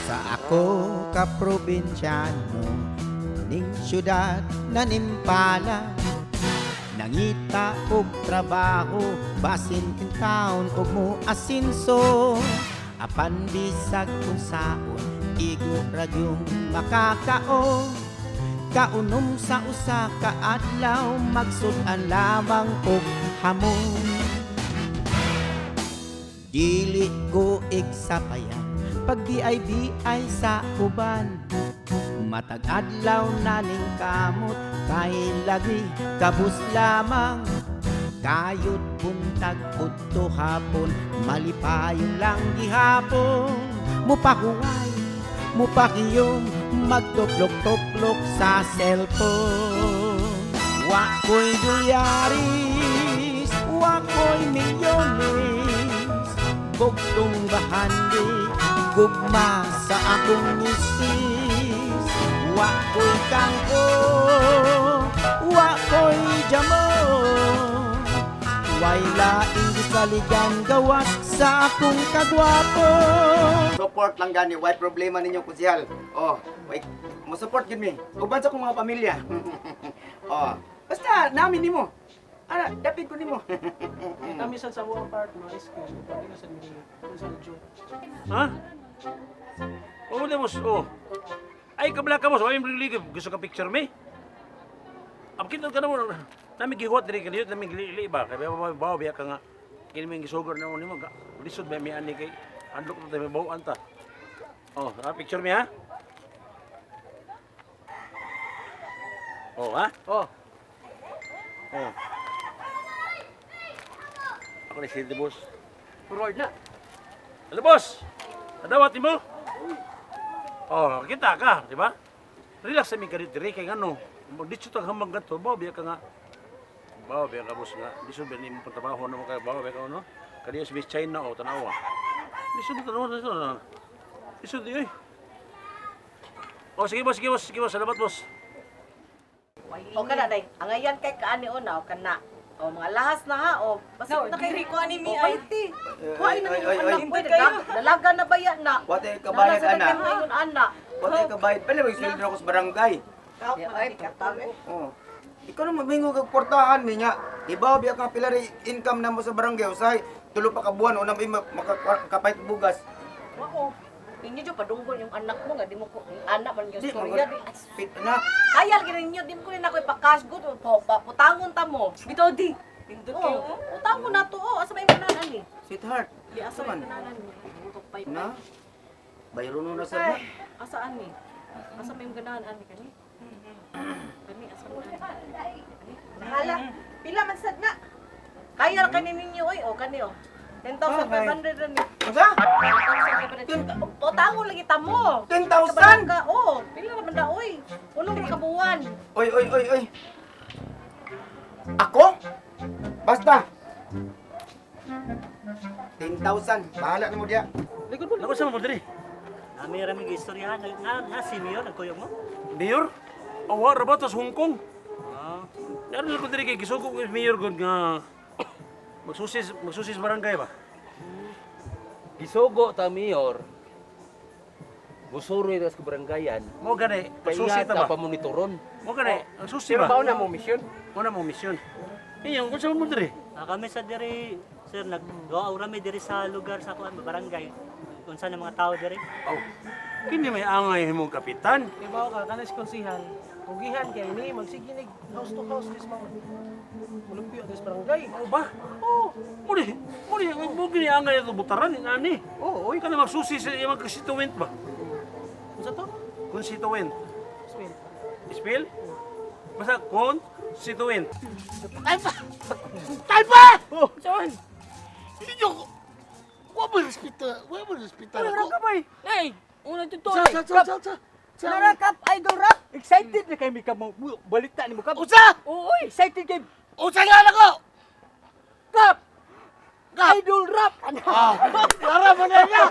Sa ako ka probinsyano ning syudad na nimpala, nangita og trabaho basin in town og mo asinso, apan bisag unsaon igo ra gyung makakaon. Kaunom sa usa ka adlaw, magsud-an lamang og hamon. Dili ko igsapayan pag BIBI sa uban. Matag adlaw na ning kamot kay lagi kabus lamang. Kayod buntag udto hapon, malipayon lang gihapon. Mupahuway, mupakiyom, magtuplok-tuplok sa cellphone. Wa ko'y dolyaris, wa ko'y milyones, bugtong bahandi, gugma sa akong misis. Wa ko'y kangko, wa ko'y jamo, way laing gisaligan gawas sa akong kagwapo. Support lang gani, why problema ninyo, kusihal. Oh, why mo support gid mi. Uban sa akong mga pamilya. Oh, basta namin nimo. Ana, dapit ko nimo. Kami sa buong part, mga excuse. Pag sa ni sa Joe. Ha? Oo, na boss. Oh. Ay, kabla ka, boss. Ay, ligib. Gusto ka picture me? Ang kita ka naman. Nami gihuwat diri kaniyot, nami gili ba? Kaya ba ba biya ka nga. Kini may gisugar na mo nimo. Lisod ba mi ani kay andok na tayo bawaan ta. Oh, ha, picture me ha? Oh, ha? Oh. Oh. Ako ni si boss. Forward na. Hello, boss! Nadawat mo? Oh, kita ka, di ba? Relax sa mi ka diri kay ngano. Magditso tag hamang ganto, bawo biya ka nga. Bawo biya ka, boss, nga. Lisod ba nimo pagtrabaho na mo kay bawo biya ka no? Kaniya sa Miss China o tanawa. Lisod tanawa lisod. Lisod di oy. Oh, sige boss, sige boss, sige boss, salamat, boss. O kana day, angayan kay kaani una o kana. O mga lahas na ha o. Basta No, na kay diri ko ani mi O, ay. paiti. Kuhay na Ay, ninyo ay, ay, anak ay. ko. Dalaga na ba yan na? Wate kabayad Nana sa ana. daghan ngayon ana. Wate kabayad pala may sweldo ako sa barangay. Ay, katang. Oh. Ikaw na magmingo kag portahan mi nya. Ibaw biya ka pila rin income na mo sa barangay usay tulo pa ka buwan una may makakapait bugas. Wao. Ninyo jo padunggol yung anak mo nga di mo ko anak man yung Di storya di. Pit na. Kaya lagi ninyo di mo ko nako ipa-cash good o putangon ta mo. Bitaw di. Pindot kayo. Oh, putangon na to oh. Asa may kananan ni? Sweetheart. Di asa Asa man? may kananan ni? Butok pay. Na. Bayro na sa na. Asaan ni? Asa may ganahan ani kani? Kani asa man? Nahala. Pila man sad na. Kaya ra kani ninyo oy o kani o. 10,500 ra ni. Unsa? 10,500. O tango lagi tamo. 10,000? Ka oh, pila ra man da oy. Uno ra ka buwan. Oy, oy, oy, oy. Ako? Basta. 10,000. Bahala na mo diya. Likod mo. Nako sa mo diri. Nami rami gistoryahan nga nga si Mayor nagkuyog mo. Mayor? Awa ra ba tas Hong Kong? Ah, Naroon lang ko diri kay gisugo ko mayor gud nga magsusis magsusis barangay ba? Gisugo ta mayor. Musuro ito sa baranggayan. Mo gani, Kaya pagsusi ta ta ba? pamonitoron. Mo gani, ang susi ba? Pero na mo mission. Mo na mo misyon. Inyong kung sa mo diri? Kami sa diri sir nagduha rami diri sa lugar sa kuan barangay. Unsa na mga tao diri? Oh. Kini may angay himong kapitan. Ibaw ka kanas konsihal. Ugihan kay ni magsiginig house to house this mga. Mulumpyo this barangay. Mao ba? Oh, Muli, muli mo gini angay ato butaran ni ani. oh, oy. Kana magsusi sa imong constituent ba? Unsa to? Constituent. Spell. Spell? Basta constituent. Talpa! Oh, saan? Inyo ko! Wa mo respeto, wa mo respeto Ano ako. ka bay? Ay, una to. Sa sa sa sa sa. Sa. Kap idol rap. Excited na kay mi ka mo balita nimo kap. Usa! Oo, oy. Excited kay Usa nga na ko! Kap. Kap! Idol rap. Ah, para man na niya.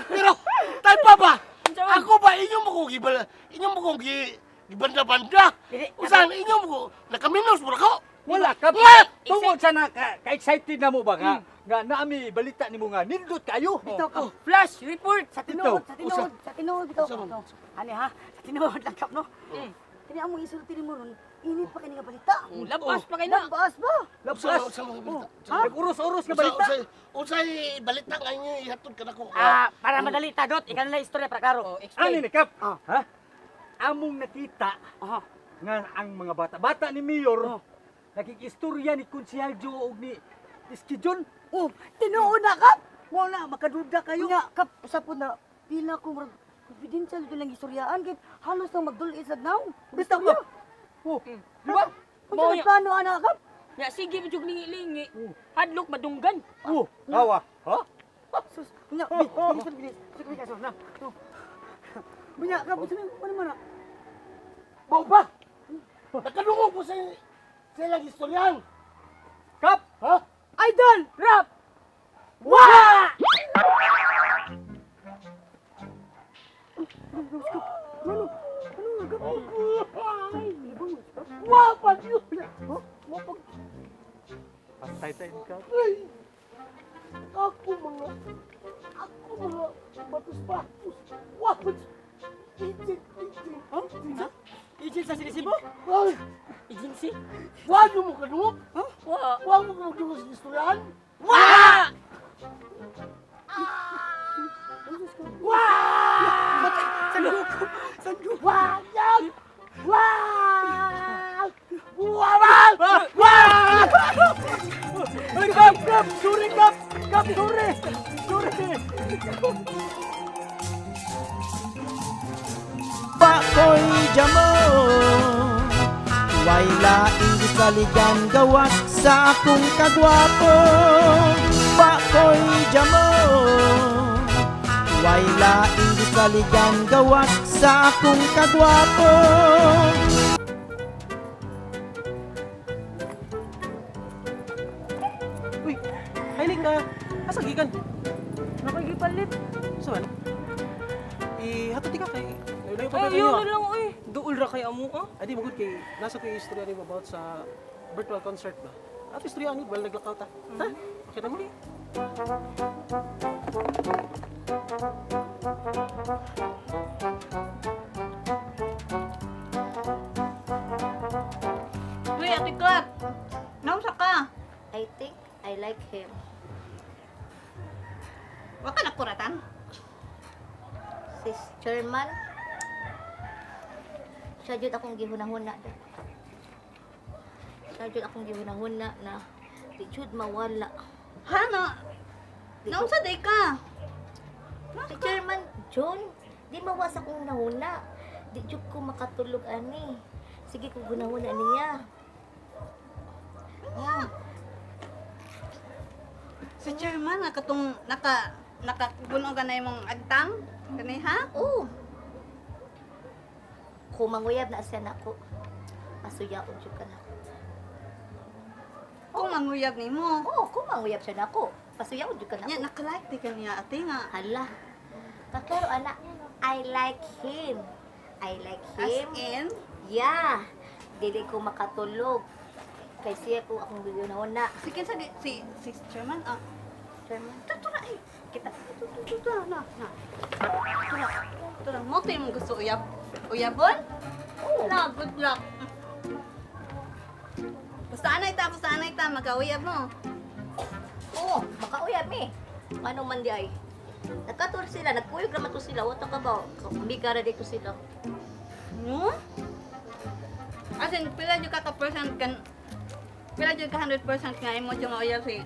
Pero talpa ba? Ako ba inyo mo kong gibala, inyo mo kong gi Gibanda-banda. Dili, Usa inyo mo nakaminos mo ko. Wala kap. What? Tungod sa na ka-excited na mo ba nga nga naami balita nimo nga nindot kayo. Bitaw kap. Flash report. Sa tinuod, sa Usa. tinuod, sa tinuod bitaw. Usa man. Ani ha, sa tinuod lang kap no. Kini among isulti nimo ron, init pa kini nga balita. Labas pa kay na. Labas ba? Usa Labas. usa mga balita. Nag-uros-uros nga balita. Usa usay balita nga inyo ihatod kanako. Ah, para madali ta dot, ikaw na lang istorya para klaro. Oh, explain. Ani ni kap? Ah. Ha? Among nakita Aha. nga ang mga bata bata ni Mayor nakikistorya ni Konsehal Joe og ni Iskijon. Oh, tinuod na kap. Mo na makaduda kayo. Unya kap, usa po na pila ko murag confidential ito lang istoryaan kay halos nang magdul-is now. Bitaw ka. Oh, di ba? Unsa may plano ana kap? Ya sige jug lingi-lingi. Hadlok madunggan. Oh, awa. Ha? Sus, unya, bilis, bilis, bilis, bilis, na. Unya kap, unsa may ano man na? Mao ba? Nakadungog ko sa sa ilang istoryahan. Kap. Ha? Idol, rap. Wa! Wa pa yun. Wa pa. Patay tayo ka. Ay! Ako mga batos-batos. Wa pa. Ijin, ijin, ijin. Ijil sa sinisibo? Ay, Agency. wa mo kadungog? Wa. Wa mo kadungog sa istoryahan? Wa! Wa! Sanduko, sanduko. Wa! Yan! Wa! Wa! Wa! Wa! Ay, kap, kap, sorry kap, kap, sorry, sorry. Pakoy jamo. Way laing gisaligan gawas sa akong kagwapo. Pakoy jamo. Way laing gisaligan gawas sa akong kagwapo. Uy, Aileen ka. Asa gikan? Nakikipalit. Sa man? Ihatod ka kay layo pa Ay, ba yun niyo? na lang oy. Duol ra kay amo ah. Ay di magud kay nasa ko yung istorya nimo about sa virtual concert ba. Ato istorya ani well naglakaw ta. Ha? Okay na mo? Uy, Ate Kat. Naunsa ka? I think I like him. Wa ka nakuratan? Si chairman, siya jud akong gihunahuna. Siya jud akong gihunahuna na di jud mawala. Ha, no? Di ko- Naunsa day ka? Si Chairman John, di mawas akong nahuna. Di jud ko makatulog ani. Sige ko gunahuna niya. Si chairman nakatong naka nakaguno ka na imong agtang kani ha? Oo. Kung manguyab na siya nako, pasuyaon jud ka nako. Kung manguyab nimo. Oo, kung manguyab siya nako, pasuyaon jud ka nako. Nya nakalike di ka niya ate nga. Hala. Kaklaro, ana, I like him. I like As him. in, Yeah. Dili ko makatulog. Kay siya ko akong gihunahuna. si kinsa si si chairman ah. Chairman. Tutura eh. Kita tutura na na. Tura. Tura mo to imong gusto uyab. Uyabon? Oo. Na, good luck. Basta anay ta, basta anay ta, magkauyab mo. Oo, makauyab mi. Ano man di ay. Nagkatur sila, nagkuyog naman to sila. Wata ka ba? Kumigara dito sila. No? As in, pila jud ka ka percent kan pila jud ka 100% nga imo jud nga uyab si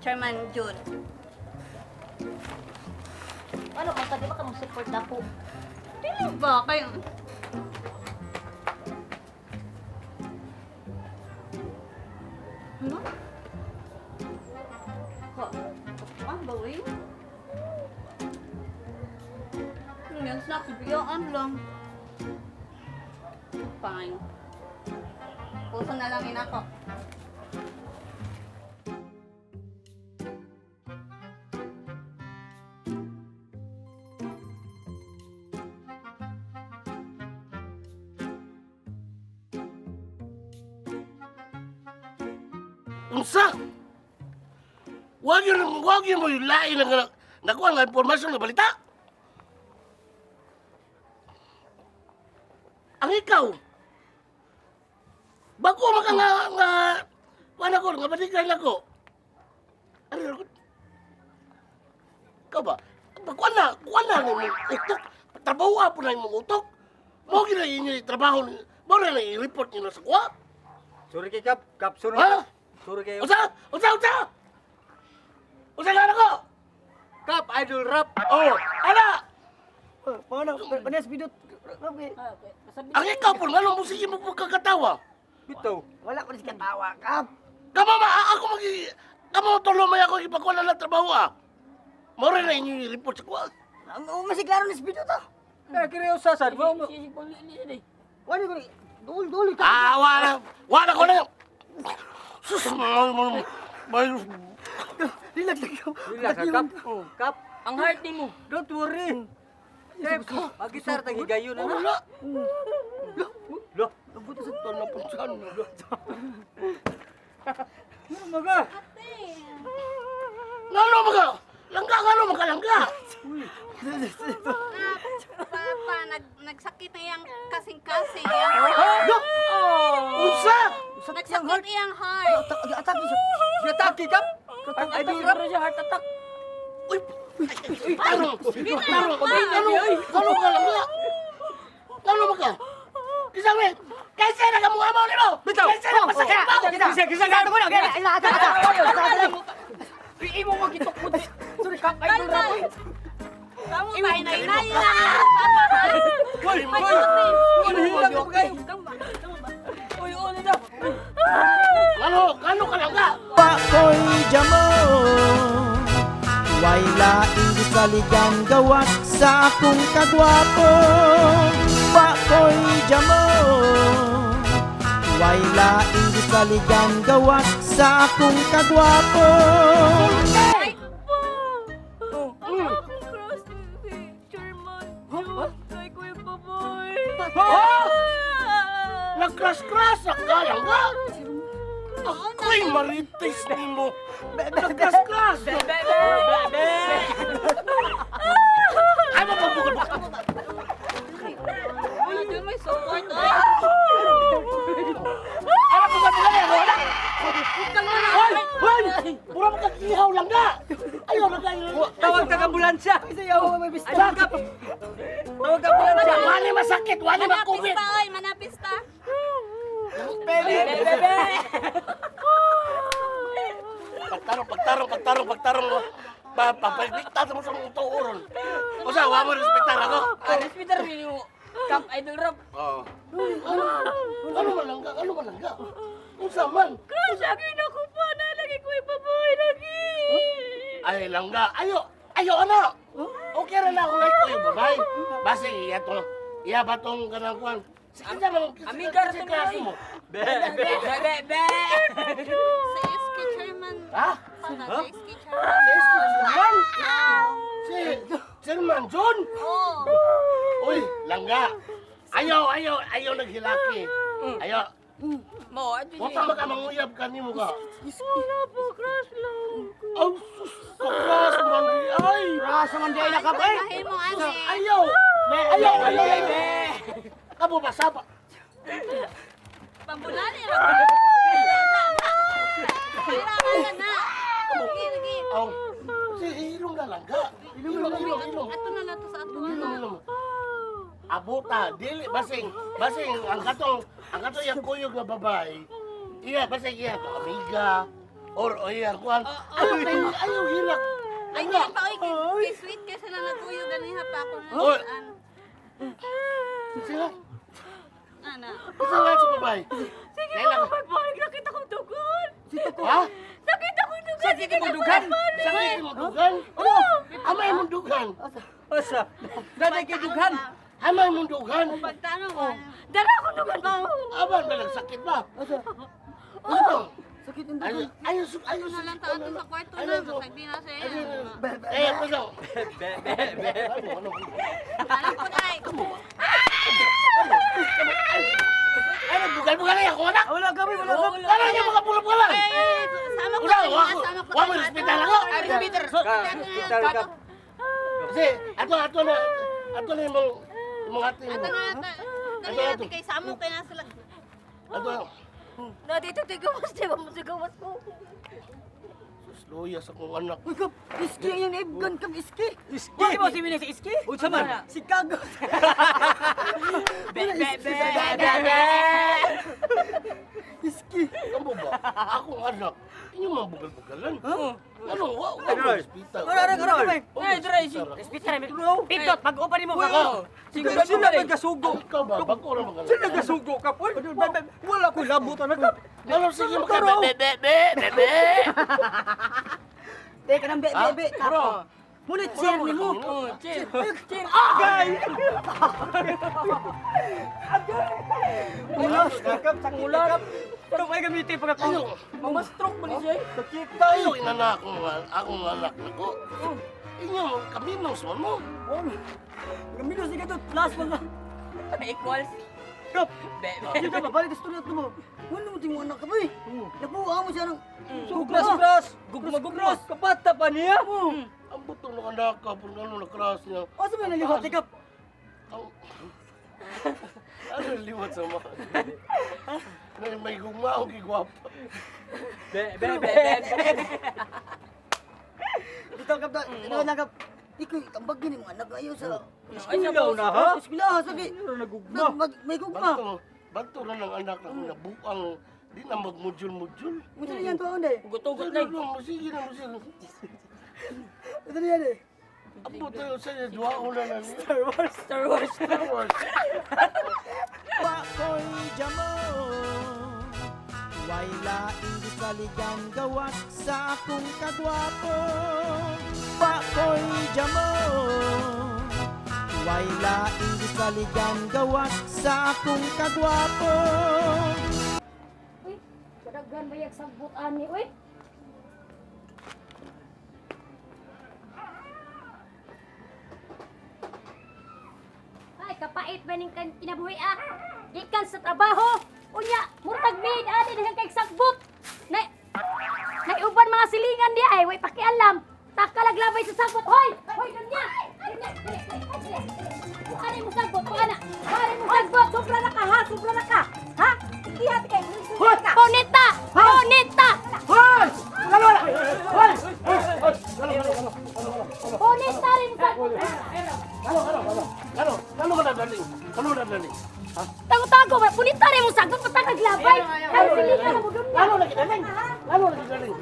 Chairman June. Ano man ka, di ba ka mo-support ako? Dili ba kayo? Ano? Ko, ah, bawi? Yan, snacks, biyaan lang. Fine. Puso na lang inako. Unsa? Wag yun mo yung lain ng nakuha nga impormasyon ng balita. Ang ikaw, bago maka nga, nga, wala ko, nga balikan ako. Ano, ano, ikaw ba? Kuha na, kuha na ng imong utok. Trabaho po na imong utok. Mo gina inyo yung trabaho, mo na na i-report nyo sa kuha. Sorry kay Kap, Kap, sorry. Ha? Sorry kayo. Unsa? Unsa? Unsa? Unsa nga nako? Kap, idol rap. Oh, ana! Paano? Paano bidot? Kap eh. Ang ikaw po, nga mo sige mo pagkakatawa. Bitaw. Wala ko na siya katawa, Kap. Kamo ma, ako mag... Kamo tulo may ako ipakuha na trabaho ah. Mo rin na inyo yung report sa kuha. Ang masiklaro ni bidot ah. Eh, kaya usasan mo. Sige, pang-li-li eh. Wala ko ni dul dul ka. Ah, wala. Wala ko na. Sus, mo, may... Relax lang Kap. Relax, Kap. Kap, Ang heart ni mo. don't worry. Kap, magitar tag higayon na. Wala. Lo, Nabuta sa tuwan na punsan. ano maga? Ngano mga? Langga, ngano mga langga? Papa, nagsakit na iyang kasing-kasing. Iyang heart. Unsa? Nagsakit iyang heart. Atake siya. Atake, Kap. Idol rap. Siguro siya heart attack. Uy, uy, tarong, tarong, ngano, ngano ka langga? Ngano mga? Isa we, kaysa na ka mga mo nimo. Bitaw. Kaysa na masakit mo. Kisa, kisa, Ito ko na. Ata ata. Ata. Uy, imo mo gitukod. Sorry, Kap, idol rap. Uy. Kamu pa, hinay-hinay na. Papa, ha? Uy, uy. Uy, hilang ko kayo. Uy, ulo na. Ngano, ngano ka langga? Pakoy jamo. Way laing gisaligan gawas sa akong kagwapo. Pakoy jamo. Way laing gisaligan gawas sa akong kagwapo. Ay, pa! Ang akong crush si Chairman John. Kay Kuya Baboy. Nag-crush-crush ka langga. Ako'y marites nimo. Nag-crush-crush. Ay, mapabukod. Uy, doon may support. Ay, Ay, mapabukod ka wala. Hoy, hoy! Mura magkagihaw lang na! Ayaw na kayo. Tawag ka ambulansya. Isayaw may bista. Idol Kap. Tawag ka ambulansya. Wala masakit, wala Manapis makubit. pa, oy. Manapis pa. Pagtarong, pagtarong, pagtarong, pagtarong. Papagligtas mo sa mga tuoron. O sa, wa mo respetar ako. Ah, respetar ni mo. Kap, idol rap. Oo. Ano, ano man lang ka? Ano man lang ka? Unsa man? Crush, akin ako pa na. Lagi Kuya Baboy, lagi. Ay langga, ayo, ayo ano? Okay ra na ako like ko yung babae. Base iya to. Iya ba tong kanang kuan? Sige na lang. Amiga ra to klase mo. Be, be, be, be. Sa SK Chairman. Ha? Papa, sa SK Chairman. Si Chairman? Si Chairman John? Oo. Uy, langga. Ayaw, ayaw, ayaw naghilaki. Ayaw. Mo, adyo Wa pa makamanguyab ka nimo ka. Wala po, crush lang ko. Aw, sus, crush man di ay. Rasa man di ay na Kap. Eh. Kahi mo, ate. Ayaw. Ayaw, ayaw. Kamo ba saba? Pambulani ra. Kailangan na. Sige, sige. Aw. Si ilong na langga. Ilong, ilong, ilong. Ato na lang to sa ato. Ilong, ilong. Abuta, dili basing, basing ang katong iyang kuyog nga babae. Iya, basing iya to amiga or o iya kuan. Ayaw kayo, ayaw hilak. Ay, hindi pa, oy. Kay sweet kasi lang nagkuyo ganiha pa ako na. Oy. Saan? Sila, Ana. isa nga sa babae. Sige, Kailangan- mga pagbalik, nakita kong dugon. Ha? Nakita kong dugan. Sakit mo dughan. Sakit mo dugan? Ano? Amay mong dugan. Asa? Daday kay dughan. Amay mong dugan. Pagtanong, wala. Dara akong dugan ba? Aban ba nagsakit ba? Ano? Sakit ang Ayaw, ayaw, ayaw, Ato na lang ta ato sa kwarto na. Basag di na siya. Eh, ano? Be, be, be. Ano? Alam ko na ay. Ay, nagbugal-bugal na ako, anak! Wala kami, wala kami. Ano yung mga bugal-bugalan? Ay, ay, ay, Wala, wa mo respetar ako. Ka. Kasi ato ato na ato na imong imong ate mo. Ato na ata. Dali natin kay Samo kay nasa lag. Ato na. Na dito tigawas di ba mo tigawas ko. Sus, luya sa akong anak. Uy, kap, iski ang naibgan kap, iski. Iski. Di ba si Winnie si Iski? Unsa man? Si Kago. Be be be be be. Iski. Kambo ba? Akong anak. Inyo mga bugal-bugalan. Ano, wa wa mo respetar. Wala ra ka ba? Ay, dre si. Respeta na. Pindot pag-upa nimo ka. Sino sila nagkasugo? Ikaw ba? Bago ra mga Sila nagkasugo ka po? Wala ko labot anak ka. Ano, sige maka be be be be be. Teka nang be be be. Bro. Muna chair ni mo. Oh, chill. Chill. Agay! Mula, kakap, mula. Ito ay gamitin pag ako. Ayo, Mama-stroke man siya. Sakit tayo inana akong akong anak nako. Inyo kaminos man mo. Gaminos ni kato plus mga. Equals. Kap. Be be. Hindi ka ba balik istorya mo. Wala mo tingo anak ka ba eh. Nabuha mo siya ng Sugras, gras. Gugma gugma. Kapata pa niya. Ang buto ng anak ka, pun ano na crush niya. Asa man naliwat kap? Ang ano liwat sa mga? May gugma o gigwapa. Be be be be. Dito kap da. Ano na kap? Ikaw tambag gini mo anak ayo sa Eskwela na ha? Eskwela sabi. Ano nagugma? May gugma. Banto, banto na ng anak na nabuang di na magmudjul-mudjul. Mo yan to ang day. Tugot-tugot na. Sige na, sige na, sige. Ito na yan eh. Ang buto yun sa'yo, duha ko na lang. Star Wars. Star Wars. Star Wars. Wa ko'y jamo. Way laing gisaligan gawas sa akong kagwapo. Wa ko'y jamo. Way laing gisaligan gawas sa akong kagwapo. Uy, kadaghan bayag sagbot ani uy. Ay, kapait ba ning kan kinabuhi ah. Gikan sa trabaho. Unya, murtag maid ani dahil kay sagbot. Na Naiuban mga silingan di ay, way pakialam. Takalag labay sa sagbot. Hoy! Hoy, dunya! Dunya! Dali, dali, dali. Kuha mo sagbot, kuha na. Kuha mo sagbot. Sobra na ka ha, sobra na ka. Ha? Ikihat kay. Bonita! Bonita! Hoy! Wala, wala! Hoy! Bonita rin mo sagbot. Ano, ano, ano? Ano, ano ka na, darling? Ano na, darling? Tago-tago ba? Punita rin mo sagbot patagag labay. Ay, silingan na mo dunya. Ano lagi, darling? Ano lagi, darling?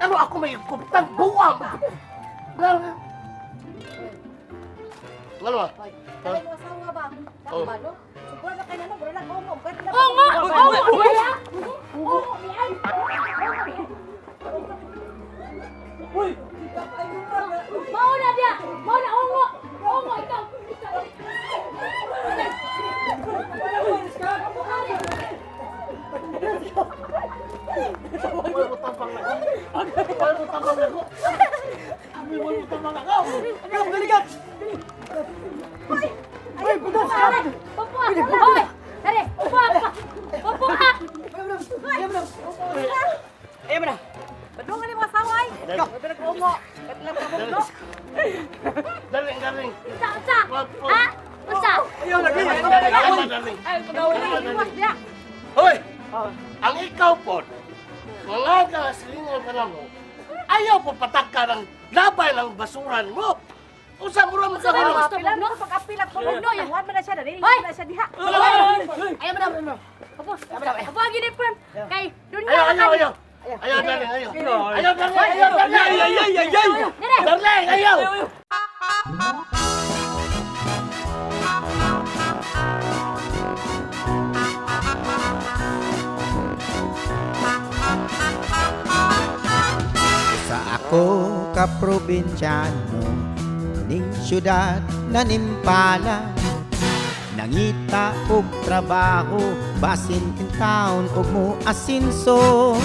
Ano ako may kumtang buwang? Ano? Ano ba? Kay mo asawa ba? Oh. Kabalo. Sobra na kay nano, mura na ungo. Oo nga! Oo nga! Wala! Oo nga! Uy! Mauna dia! Mauna, ungo! Ungo, ikaw! Ikaw! Wala mo tapang na. Wala mo tapang na ko. Wala mo tapang na ko. Kap, dali kap. Uy, budas kap. Pupua! Hoy! Dali! Pupua! Pupua! Ayaw mo na. Ayaw mo na. Padungan ni mga asawa ay. Kap. Ungo. Katlang kabugno. Darling, darling. Unsa! Unsa! Ha? Unsa? Ayaw lagi! Darling, darling, darling. Ay, pagawin. Iwas diha. Hoy! Ang ikaw po, mga kasilingan ka na mo, ayaw po patak ka ng labay ng basuran mo. Usa mo ra mo sa Pero kuno. pila mo pag-apil ang Bugno yan. Tawad man na siya dali Hoy! na siya diha. Ayaw mo na! Pupua! Pupua uniform! Kay dunya! Ayaw, ayaw, ayaw. Ayaw, darling, ayaw. Ayaw, darling, ayaw, darling. Ay, ay, ay, ay, ay! Dali! Darling, ayaw. Sa ako ka probinsyano ning syudad na nimpala. Nangita og trabaho basin in town og mo asinso.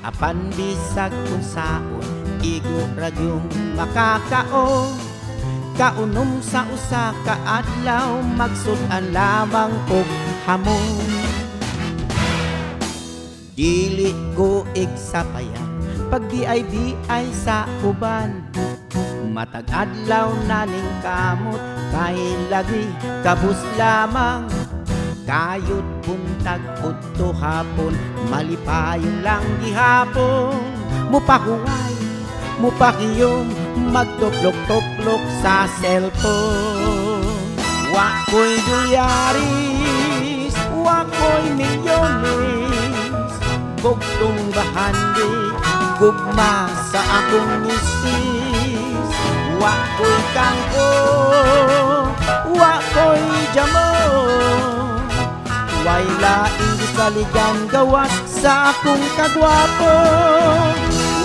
Apan bisag kung saon igo ra yung makakaon. Kaunom sa usa ka adlaw magsud-an lamang og hamon. Dili ko igsapayan. Pag BIBI sa uban. Matag adlaw na ning kamot, kay lagi kabus lamang. Kayot buntag udto hapon, malipayon lang gihapon. Mupahuway, mupakiyom, magtuplok-tuplok sa cellphone. Wa ko'y dolyaris, wa ko'y milyones, bugtong bahandi, gugma sa akong misis. Wa ko'y kangko, wa ko'y jamo, way laing gisaligan gawas sa akong kagwapo.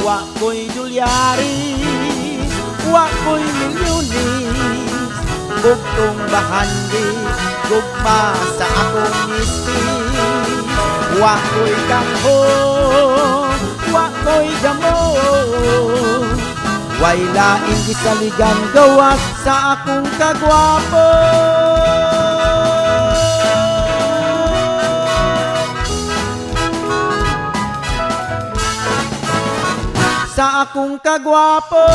Wa ko'y dolyaris, wa ko'y milyones, bugtong bahandi, gugma sa akong misis. Wa ko'y kangho, wa ko'y damo, way laing gisaligan gawas sa akong kagwapo. Sa akong kagwapo.